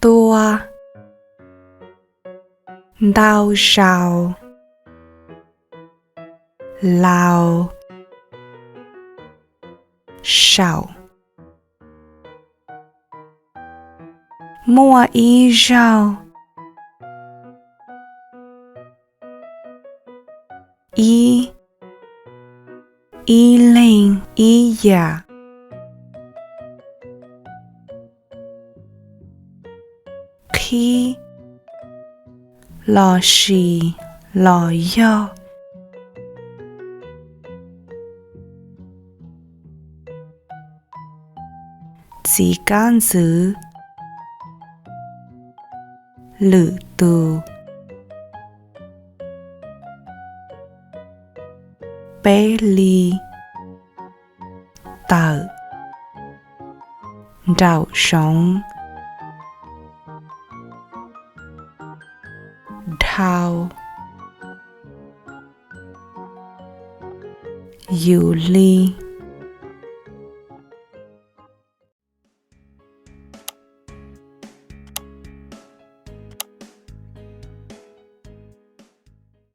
Tua. Ntau zaus. Laus. Saum. Muaj ib zaug. Ib. Ib leeg ib yam. Qhib. Los sis los yog. Txiv kab ntxwv. Lwm tus. Peb li. Tawm. Nraum zoov. Dhau. Yus li.